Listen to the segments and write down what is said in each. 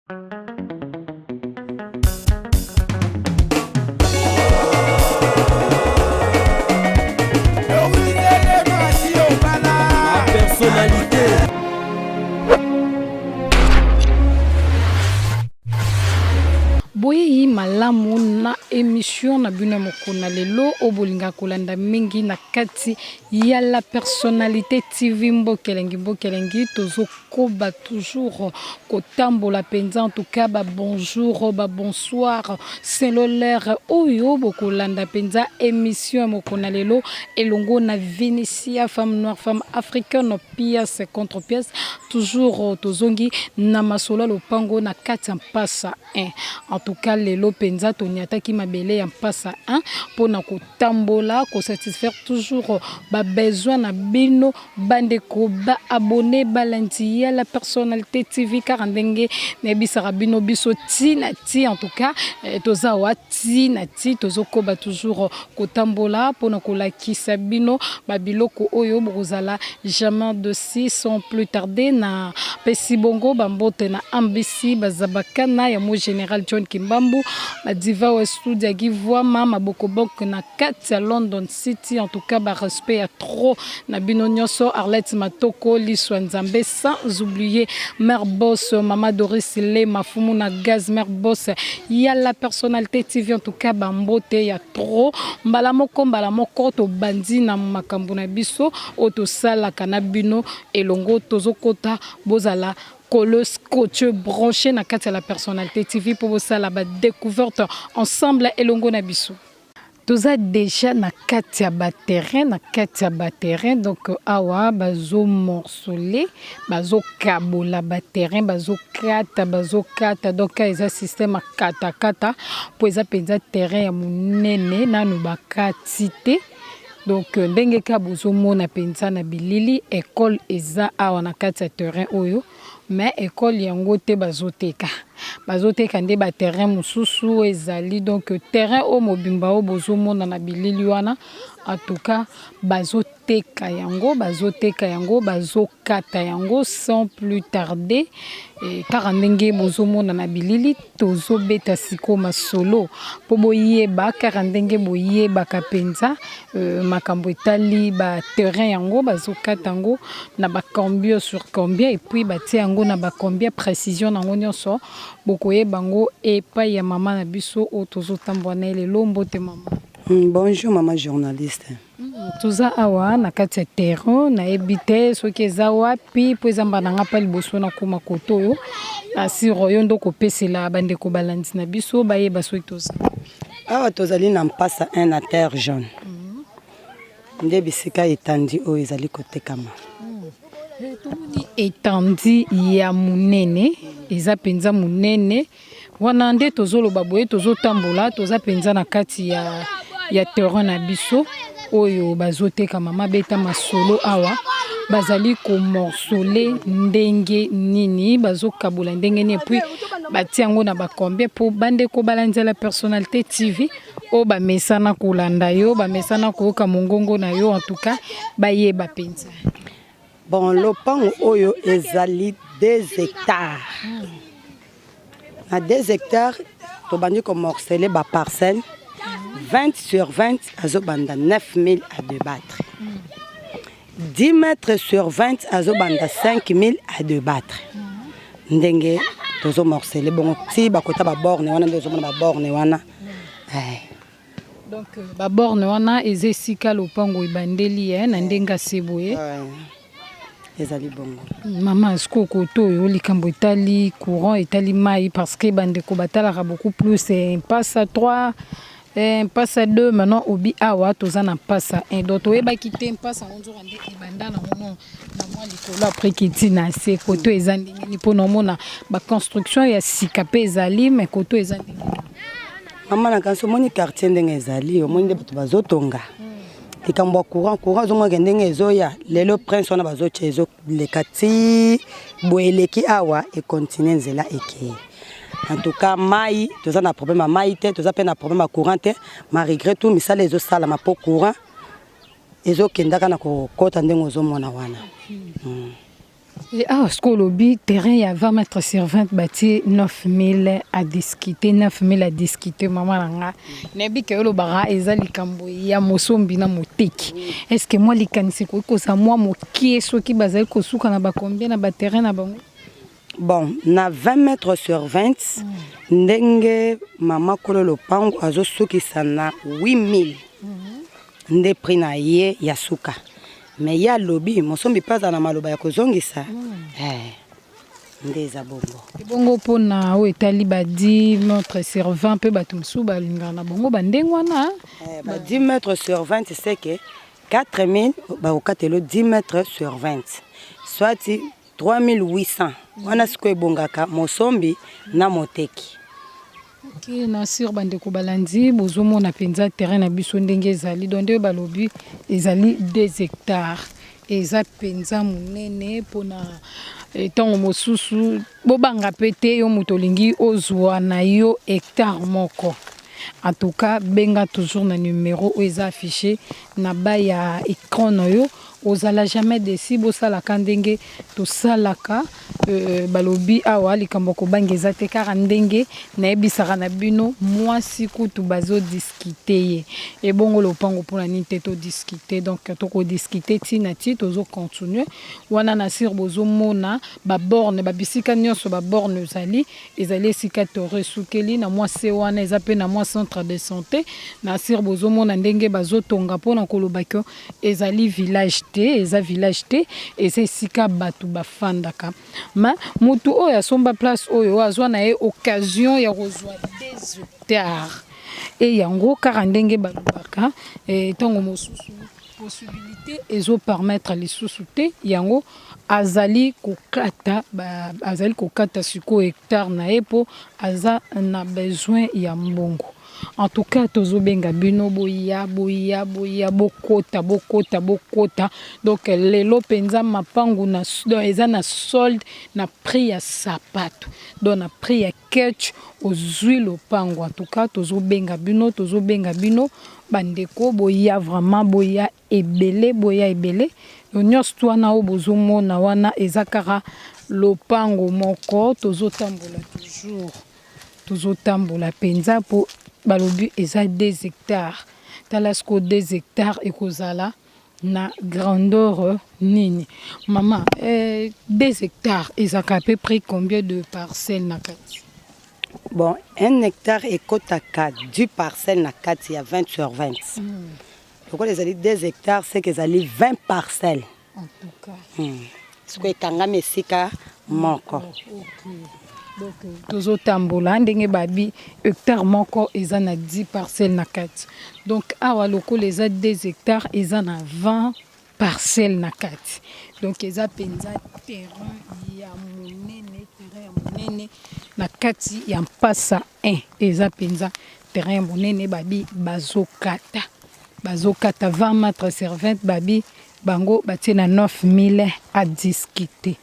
Personnalité. Boyeyi malamu na emission na bino ya mokolo na lelo oyo bolingaka kolanda mingi na kati ya la personnalité TV mboka elengi mboka elengi tozokoba toujours kotambola mpenza en tout cas ba bonjour ba bonsoir selon l'heure oyo bokolanda mpenza emission ya mokolo na lelo elongo na Vinicia femme noire femme africaine pièce contre pièce toujours tozongi na masolo ya lopango na kati ya mpasa 1 en tout cas lelo mpenza toniataki mabele ya mpasa 1 mpo na kotambola kosatisfaire toujours babesoin na bino bandeko baabone balandi ya la personnalité tv kaka ndenge nayebisaka bino biso ti na ti en tout cas eh, toza wa ti na ti tozokoba toujours kotambola mpona kolakisa bino babiloko oyo bokozala jamais de si sans plus tarder na pesi bongo bambote na ambisi bazabakana ya mo général John Kimbambu badiva wa studia Givwama mabokobok na kati ya London City en tout cas ba respect ya trop na bino nyonso Arlette Matoko liswa Nzambe sans oublier mère boss mama Doris Le Mafumu na gaz mère boss ya la personnalité TV en tout cas bambote ya trop mbala moko mbala moko tobandi na makambo na biso oyo tosalaka na bino elongo tozokota bozala kolo scotche branché na kati ya la personnalité TV mpo bosala ba découverte ensemble elongo na biso. Toza dejà na kati ya ba terrain na kati ya ba terrain donc awa bazo morceler bazo kabola ba terrain bazo kata bazo kata donc eza système ya kata kata po eza penza terrain ya munene nanu bakati te donc ndenge kaka bozo mona penza na bilili ecole eza awa na kati ya terrain oyo. Mais ecole yango te bazoteka bazoteka nde ba terrain mosusu ezali donc terrain oyo mobimba oyo bozomona na bilili wana en tout cas bazoteka yango bazoteka yango bazokata yango sans plus tarder kaka ndenge bozomona na bilili tozobeta sikoyo masolo mpo boyeba kaka ndenge boyebaka mpenza euh, makambo etali ba terrain yango bazokata yango na ba combien sur combien et puis batie yango na ba combien précision na yango nyonso bokoyeba yango epai ya mama na biso oyo tozotambola na ye lelo mbote mama Bonjour maman journaliste. Toza awa na kati ya terrain nayebi te soki eza wapi mpo eza mbala na nga mpa liboso nakoma kote oyo asiro yo nde okopesela bandeko balandi na biso bayeba soki toza awa tozali na mpasa 1 na terre jaune nde bisika etandi oyo ezali kotekama. Tomoni etandi ya monene eza mpenza monene Wana nde tozoloba boye tozotambola toza mpenza na kati ya, ya terrain na biso oyo bazoteka mama beta masolo awa bazali komorsole ndenge nini bazokabola ndenge nini epuis batia yango na bacombien mpo bandeko balandi ya la personnalité tv oyo bamesana kolanda yo bamesana koyoka mongongo na yo en tout cas bayeba mpenza Bon, lopango oyo ezali 2 hectares. Na 2 hectares tobandi ko morceler ba parcelles 20 sur 20 azobanda 9000 à débattre. 10 mètres sur 20 azobanda 5000 à débattre. Ndenge tozo morceler bongo ti bakota ba borne wana nde ozomona ba borne wana. Eh. Donc ba borne wana eza esika lopango ebandeli eh, na ndenge ase boye. Ezali bongo. Mama sikoyo kote oyo likambo etali courant etali mai parce que bandeko batalaka beaucoup plus eh, mpasa 3 eh, mpasa 2 maintenant obi awa toza na mpasa 1 donc toyebaki te mpasa yango nzoka nde ebanda na mono na mwa likolo après kiti na se koto eza ndenge nini mpo na omona baconstruction ya sika mpe ezali mais koto eza ndenge nini Mama na kanisi omoni quartier ndenge ezali omoni nde bato bazotonga likambo ya courant courant ozomona ndenge ezoya lelo prince wana bazotya ezoleka ti boye eleki awa ekontinue nzela ekei en tout cas mai toza na problème ya mai te toza mpe na problème ya courant te malgré tout misala ezosalama mpo courant ezokendaka na kokota ndenge ozomona wana. E awa sikoyo olobi terrain ya 20 mètres sur 20 batie 9000 à discuter, 9000 à discuter. Mama na nga, nayebi ke olobaka eza likambo ya mosombi na moteki. Est ce que mwa likanisi ekoki kozala mwa mokie soki bazali kosuka na bacombien na baterrain na bango? Bon, na 20 mètres sur 20, ndenge mama kolo lopango azosukisa na 8000 nde prix na ye ya suka. Mais ye alobi mosombi mpe aza na maloba ya kozongisa. Nde eza bongo. Ebongo mpona oyo etali ba 10 mètres sur 20 mpe, bato mosusu balingaka na bango bandenge wana? Ba 10 mètres sur 20, c'est que 4000 bakokatela 10 mètres sur 20, soit 3800. Wana sikoyo ebongaka mosombi na moteki. Ok, na sur bandeko balandi, bozomona mpenza terrain na biso ndenge ezali. Donc nde balobi ezali 2 hectares, eza mpenza monene. Mpona ntango mosusu bobanga mpe te, yo moto olingi ozwa na yo hectare moko, en tout cas benga toujours na numéro oyo eza affiché na ba ya écran na yo, ozala jamais déçu. Bosalaka ndenge tosalaka. Balobi awa likambo ya kobanga eza te, kaka ndenge nayebisaka na bino, mwasi kutu bazodiscuter ye, ebongo lopango mpona nini te todiscuter? Donc tokodiscuter ntina ti tozocontinuer wana. Na sur bozomona baborne, babisika nyonso baborne ezali esika toro esukeli na mwa se wana, eza mpe na mwa centre de santé. Na sur bozomona ndenge bazotonga mpona koloba ke ezali village te, eza village te, eza esika bato bafandaka. Ma motu oyo asomba place oyo azwa na ye occasion ya kozwa 2 hectares. E yango kaka ndenge balobaka, ntango mosusu possibilité ezopermettre lisusu te, yango azali kokata sikoyo hectare na ye mpo aza na besoin ya mbongo. En tout cas tozobenga bino, boya, boya, boya, bokota, bokota, bokota. Donc lelo mpenza mapangu na, donc eza na solde na prix ya sapato, donc na prix ya ketch ozwi lopango. En tout cas tozobenga bino, tozobenga bino bandeko, boya vraiment, boya ebele, boya ebele. Nyonso tu wana oyo bozomona wana eza kaka lopango moko. Tozotambola toujours, tozotambola mpenza mpo balobi eza 2 hectares. Tala sikoyo, 2 hectares ekozala na grandeur nini, mama? 2 hectares ezalaka à peu près combien de parcelles na kati? Bon, 1 hectare ekɔtaka 10 parcelles na kati ya 20 sur 20. Lokola ezali 2 hectares, c'est que ezali 20 parcelles. En tout cas. Sikoyo ekangami esika moko. Donc tozotambola ndenge babi hectare moko eza na 10 parcelles na kati. Donc awa lokola eza 2 hectares, eza na 20 parcelles na kati. Donc eza mpenza terrain ya monene, terrain ya monene na kati ya Mpasa 1. Eza mpenza terrain ya monene. Babi bazokata 20 mètres sur 20, babi bango batie na 9000 à discuter.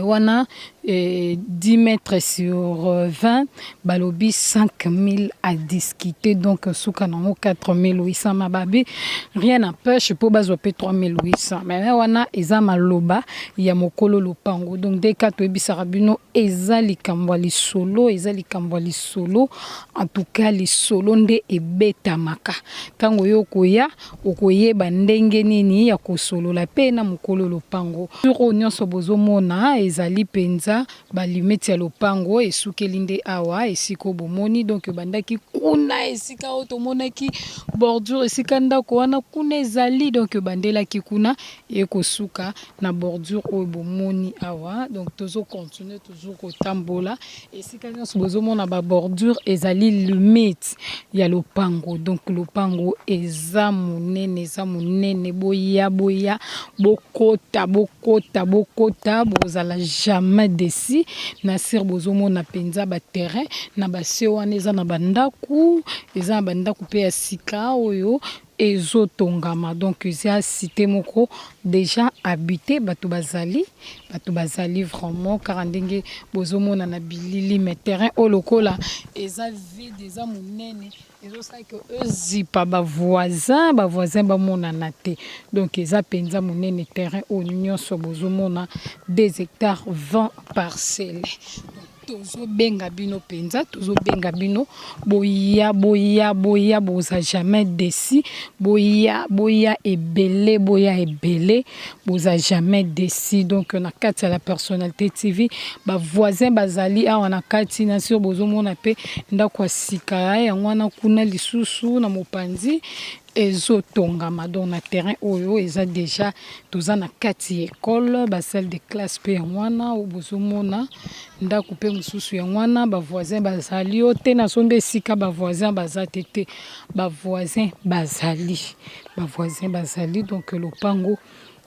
Wana 10 mètres sur 20, balobi 5000 à discuter, donc suka nango 4800. Ma babi rien n'empêche mpo bazwa mpe 3800, mais wana eza maloba ya mokolo lopango. Donc nde ka toyebisaka bino, eza likambo ya lisolo, eza likambo ya lisolo. En tout cas lisolo nde ebetamaka. Ntango yo okoya, okoyeba ndenge nini ya kosolola mpe na mokolo lopango. Oyo nyonso bozomona ezali mpenza balimeti ya lopango. Esukeli nde awa esika oyo bomoni. Donc ebandaki kuna esika oyo tomonaki bordure, esika ndako wana kuna ezali. Donc ebandelaki kuna, ekosuka na bordure oyo bomoni awa. Donc tozocontinuer toujours kotambola. Esika nyonso bozomona babordure ezali limite ya lopango. Donc lopango eza monene, eza monene. Boya, boya, bokota, bokota, bokota, bozala jamais déçu. Na sur bozomona mpenza baterrain na base wana eza na bandako, eza na bandako mpe ya sika oyo. Ezotongama donc eza cite moko dejà habite batu bazali batu bazali vraiment kaka ndenge bozomona na bilili mais terrain oyo lokola eza vide eza munene ezosala que ezipa ba voisin ba voisin bamonana te donc eza penza munene terrain oyo nionso bozomona 2 hectares 20 parcelles. Tozo benga bino penza tozo benga bino boya boya boya boza jamais desi boya boya ebele boya ebele boza jamais desi donc na kati ya la personnalité TV ba voisin bazali awa na kati na sur bozomona pe ndako ya sika yango wana kuna lisusu na mopanzi Ezo tongama donc na terrain oyo eza dejà toza na kati ya ecole ba salle de classe pe yango wana oyo bozo mona ndaku pe mosusu yango wana ba voisin bazali yo te nasombi esika ba voisin baza te te ba voisin bazali ba voisin bazali donc lopango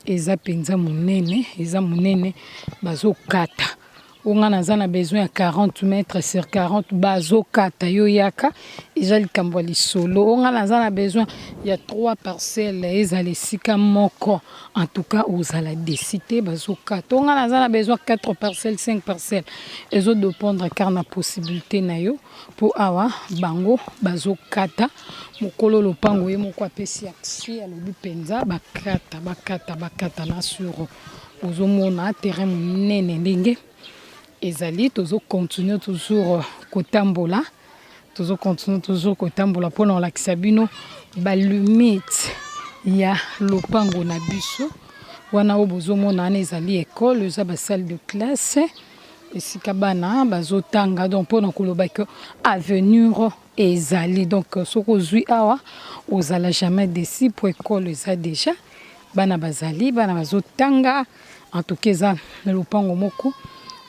eza penza monene eza monene bazo kata. Oyo nga naza na besoin ya 40 mètres sur 40 bazo kata yo yaka eza likambo ya lisolo oyo nga naza na besoin ya 3 parcelles ezala esika moko en tout cas ozala desi te bazo kata oyo nga naza na besoin 4 parcelles 5 parcelles ezo dependre car na possibilité na yo po awa bango bazo kata mokolo lopango ye moko apesi accès alobi penza bakata bakata bakata na sur Bozomona terrain monene ndenge ezali, tozo continuer toujours kotambola, tozo continuer toujours kotambola mpona kolakisa bino ba limite ya lopango na biso wana. Oyo bozomona wana ezali ecole, eza ba salle de classe esika bana bazotanga, donc mpona koloba ke avenir ezali. Donc soki ozwi awa ozala jamais desi po ecole eza deja Bana bazali, bana bazo tanga, en tout cas eza na lopango moko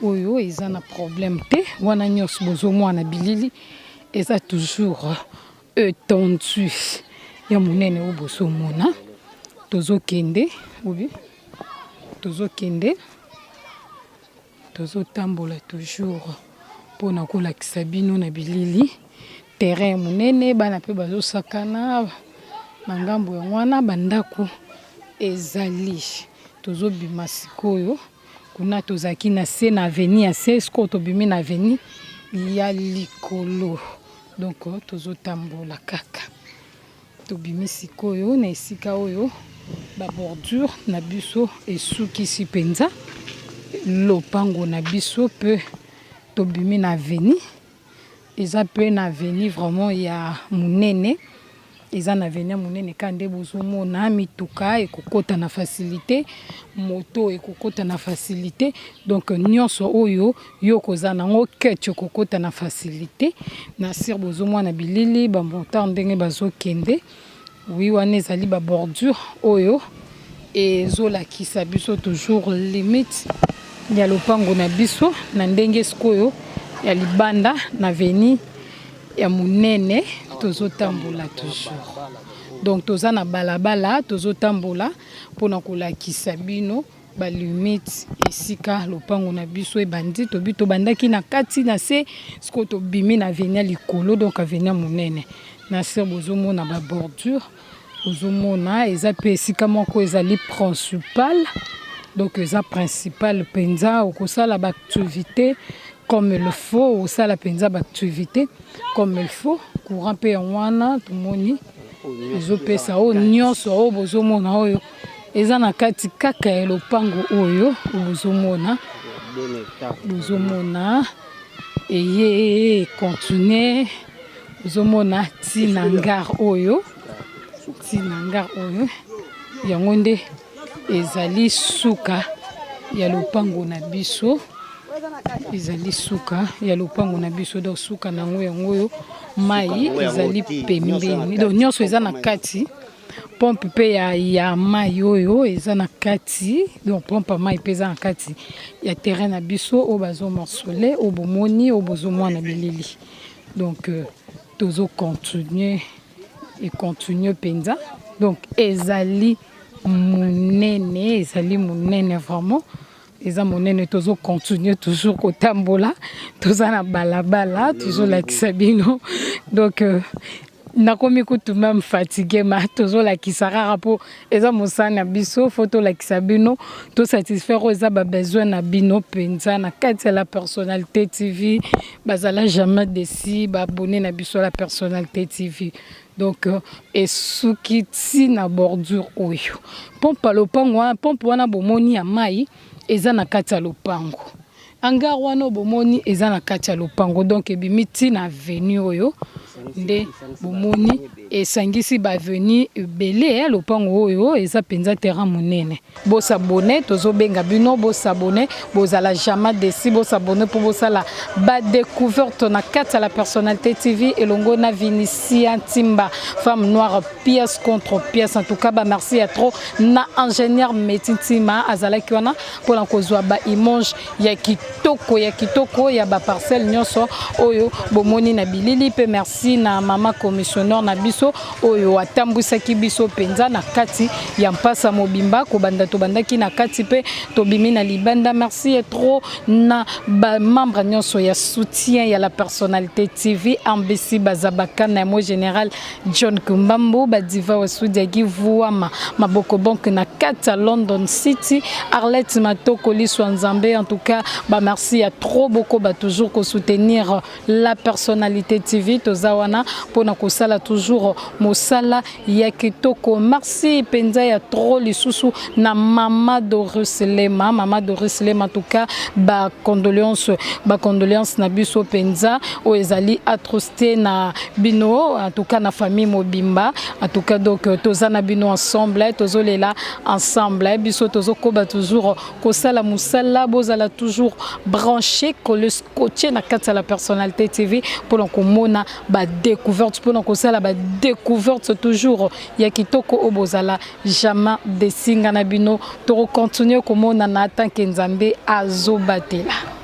oyo eza na problème te, wana nionso bozo mona na bilili eza toujours etendue ya monene oyo bozo mona, tozo kende obi tozo kende tozo tambola toujours pona kolakisa bino na bilili. Terrain ya monene bana pe bazo sakana na ngambo yango wana ba ndako ezali. Tozo bima sikoyo kuna tozalaki na se na avenue ya se sikoyo tobimi na avenue ya likolo donc tozo tambola kaka tobimi sikoyo na esika oyo ba bordure na biso esukisi penza lopango na biso pe tobimi na avenue. Eza pe na avenue vraiment ya munene, eza na avenue ya munene kaka nde bozo mona mituka ekokota na facilite, moto ekokota na facilite donc nionso oyo yo okozala nango ketch okokota na facilite. Na sur bozo mona bilili ba motard ndenge bazo kende, oui wana ezali ba bordure oyo ezolakisa biso toujours limite ya lopango na biso na ndenge sikoyo ya libanda na avenue ya monene tozotambola toujours donc toza na balabala tozotambola mpona kolakisa bino ba limite esika lopango na biso ebandi tobi tobandaki na kati na se sikoyo tobimi na avenue ya likolo donc avenue ya monene na se bozomona ba bordure ozomona eza pe esika moko ezali principal donc eza principal mpenza okosala ba activité comme il faut osala mpenza ba activité comme il faut courant mpe yango wana tomoni ezopesa oyo nyonso oyo bozomona oyo eza na kati kaka ya lopango oyo bozomona bozomona eye continue ozomona ntina ngar oyo ntina ngar oyo yango nde ezali suka ya lopango na biso ezali suka ya lopango na biso donc suka na yango yango oyo mai ezali pembeni donc nyonso eza na kati pompe mpe ya, ya mai oyo eza na kati donc pompe ya mai mpe eza na kati ya terrain na biso oyo bazo morcele oyo bomoni oyo bozomwana bilili donc euh, tozo continuer e continuer mpenza donc ezali monene ezali monene vraiment eza monene tozo continuer toujours kotambola toza na balabala tozolakisa bino donc euh, Nakomi kutu meme fatigue, ma tozolakisa kaka mpo eza mosala na biso, fo tolakisa bino, tosatisfaire oyo eza babesoin na bino mpenza na kati ya La Personnalité TV. Bazala jamais déçus, baabonné na biso La Personnalité TV. Donc esuki ntina bordure oyo, pompe ya lopango wana, pompe wana bomoni ya mai eza na kati ya lopango. Hangar wana oyo bomoni eza na kati ya lopango. Donc ebimi ntina avenue oyo nde bomoni, esangisi baavenue ebele ya lopango oyo. Eza mpenza terrain monene. Bos'abonner, tozobenga bino, bos'abonner, bozala jamais déçus. Bos'abonner mpo bosala badécouverte na kati ya La Personnalité TV elongo na Vinicia Ntimba, femme noire, pièce contre pièce. En tout cas, bamerci ya trop na ingénieur Meti Ntima, azalaki wana mpona kozwa baimage ya kitoko, ya kitoko ya baparcelle nyonso oyo bomoni na bilili. Mpe merci na mama commissionnaire na biso oyo atambwisaki biso mpenza na kati ya mpasa mobimba, kobanda tobandaki na kati mpe tobimi na libanda. Merci ya trop na bamembre nyonso ya soutien ya La Personnalité TV, Ambesi Bazabaka na mo général John Kumbambo, badiva Wasudiaki Vuama Maboko Banque na kati ya London City, Arlette Matoko Liswa Nzambe. En tout cas, bamerci ya trop beaucoup, ba toujours kosoutenir La Personnalité TV. Toza wana mpona kosala toujours mosala ya kitoko. Merci mpenza ya trop lisusu na mama Doris Lema, mama Doris Lema. En tout cas, bacondoléance, bacondoléance na biso mpenza oyo ezali atrocité na bino, en tout cas na famille mobimba. En tout cas, donc toza na bino ensemble, tozolela ensemble. Biso tozokoba toujours kosala mosala. Bozala toujours branché, collé, scotché na kati ya La Personnalité TV mpona komona badécouverte, mpona kosala badécouverte toujours ya kitoko oyo bozala jamais déçus. Nga na bino tokocontinue komonana tant que Nzambe azobatela.